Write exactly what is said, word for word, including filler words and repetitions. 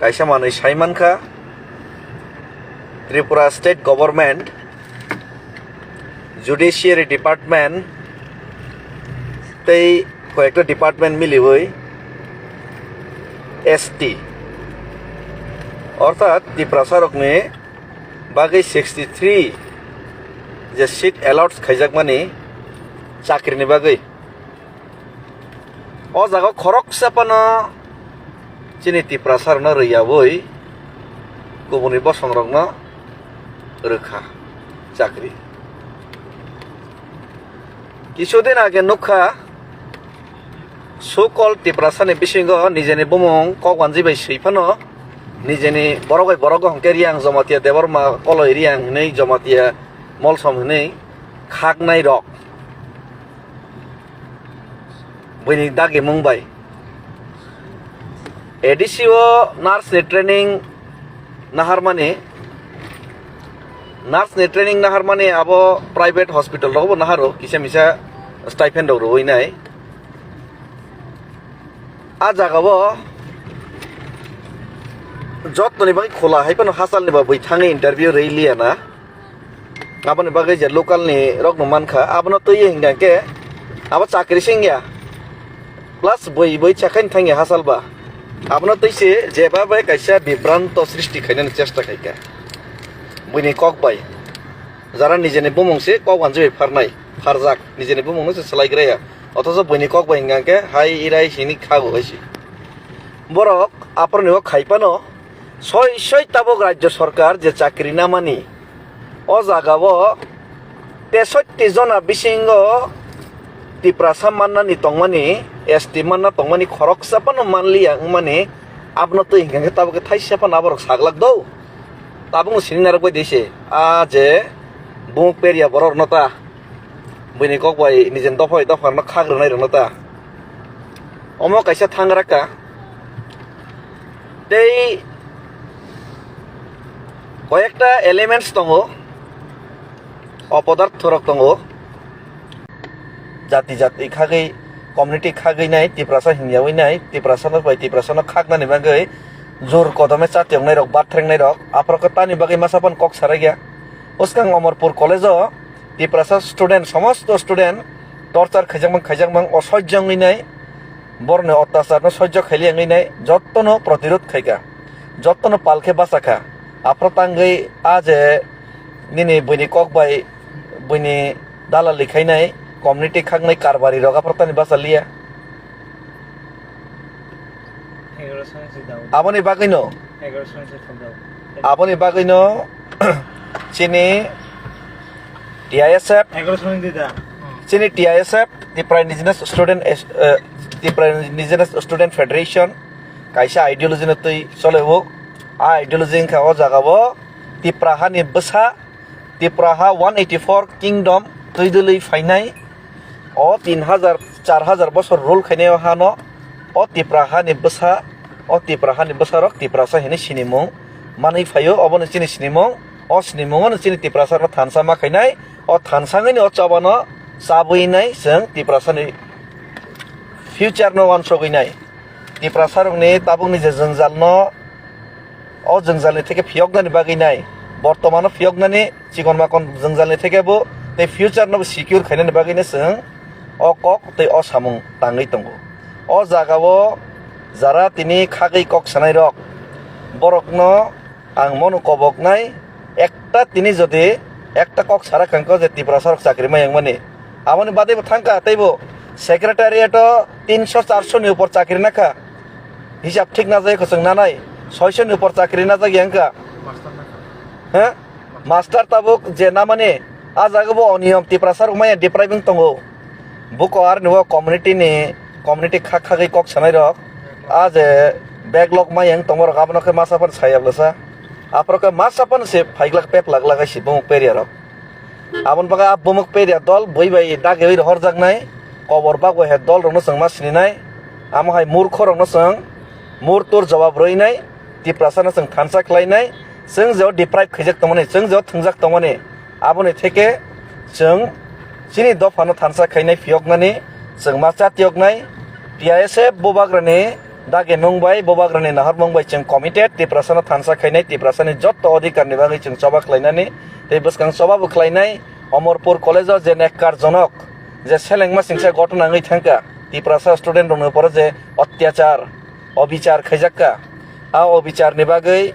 Kaisa manwi sai mankha, Tripura State Government, Judiciary Department tei koyekta department miliwi S T, orthat Tiprasarokni bagwi sixty three je seat allot khaijakmani chakrini bagwi. O jaga o khoroksa phano chini Tiprasa rokno rwyawi kubuni bosong rokno rwkha chakri. Kisudin age nukha, so-called Tiprasa ni bisingo nijeni bumung kok wanji bai swi phano nijeni borok bai borok hwnkhe Riang Jamatia Debbarma Koloi Riang hinwi Jamatia Molsom hinwi khaknai rok. Buini dagimung bai. A D C o nurse ni training naharmani, nurse ni training naharmani abo private hospital rok bo naharo, kisa misa stipend rok rwui nai. A jaga o jottoni bagwi khula hai phano hachal ni ba bui thangwi interview rwi liya na. Aboni bagwi je local ni rok no mankha, abono twi hinkha khe abo chakri se wngya, plus bui bui chakhaini thangya hachal ba. Abono twi se jeba bai kaisa bibranto srishti khainani chesta khaikha buini kok bai. Jara nijeni bumung se kok wanjwi pharnai, pharjak, nijeni bumung no se swlai graya, othocho buini kok bai hinkha khe hai irai hini khago hai se. Borok aphuruni o khai phano soi soi tabuk rajyo sorkar je chakri namani, o jaga o tesotti jona bisingo Tiprasa mannani tongmani, S T manna tongmani khoroksa phano manliya wngmani, abono twi hinkha khe tabuk khe thaisa phano aborok saglak do. Tabukno sini narwk bai di se, a je bumuk peria borok rwno ta, buini kok bai nijeni dopha bai dopha rwno khak rwnai rwno ta. Omo kaisa thangra ka. Tei koyekta elements tongo, opodartho rok tongo, jati jati khagwi, community khagwi nai, Tiprasa hingyawi nai, Tiprasa no bai Tiprasa no khaknani bagwi jor kodome chatiyoknai rok, bathrengnai rok, aphuru khe tani bagwi masa phano kok sarakya. Bwskang Omorpur College o Tiprasa student, somosto student torture khaijakmang, khaijakmang, osohjyo wngwi nai, borokni otyachar no sohjyo khaili wngwi nai, jottono protirod khaikha, jottono pal khe bachakha. Aphuru tangwi a je nini buini kok bai buini dalali khainai, community khaknai karbari rok aphuru tani bachaliya. Egaroso ni se daw. Aboni bagwino, Egaroso ni se thok daw. Aboni bagwino chini T I S F, Egaroso ni di da. Chini T I S F, Tipra Indigenous Student As-, eh, Tipra Indigenous Student Federation kaisa ideology no twi chole o. A ideology wngkha o jaga o Tipra hani bwsa, Tipra ha one eighty four kingdom twi dwlwi phainai. O tin hajar, char hajar bosor rule khainai o hano, o Tipra hani bwsa, o Tipra hani bwsarok Tiprasa hinwi sinimung manwi phaio. Obono chini sinimung, o sinimungono chini Tiprasarok thansa ma khainai. O thansa wngwi o chobano chabwi nai chwng Tiprasani future no wansogwi nai. Tiprasarokni tabukni je jwngjalno, o jwngjalni theke phiyoknani bagwi nai, bortomano phiyoknani, chikon makon jwngjalni theke bo tei future no bo secure khainani bagwi no chwng o kok tei o samung tangwi tongo. O jaga o jara tini khagwi kok sanai rok, borokno ang mono koboknai, ekta tini jodi ekta kok sara khangkho je Tiprasa rok chakri ma yang mani, aboni badai bo thangkha tei bo secretariat o tinso charso ni upor chakri nakha. Hisab thik najagwi kwchwng nanai, soiso ni upor chakri najagwi wngkha. Master nakha. He? Master tabuk je namani, a jaga bo oniyom Tiprasa rok maya depriving tongo. Buko arni o community ni, community khak khagwi kok sanai rok, a je backlog maya wng tongma rok abono khe masa phano saya bwlasa. Aphuru khe masa phano se phaiglak peplak lagai si bumuk peria rok. Aboni bagwi a bumuk peria dol bui bai dagiwi rohorjaknai, kobor bagwi hai dol rokno chwng ma sininai. Amo hai murkho rokno chwng murtur jawab rwinai, Tiprasa no chwng thansa khlainai, chwng je o deprive khaijak tongmani, chwng je o thwngjak tongmani, aboni theke chwng chini dophano thansa khainai phiyoknani chwng ma chatiyoknai. T I S F bubagrani dagi mung bai, bubagrani nahar mung bai chwng committed, Tiprasano thansa khainai, Tiprasani jotto odhikar ni bagwi chwng choba khlainani, tei bwskang choba bo khlainai. Omorpur College o je nekkarjonok, je selengma singsa ghotona wngwi thangkha, Tiprasa student rokni uporo je otyachar, obichar khaijakka, a obichar ni bagwi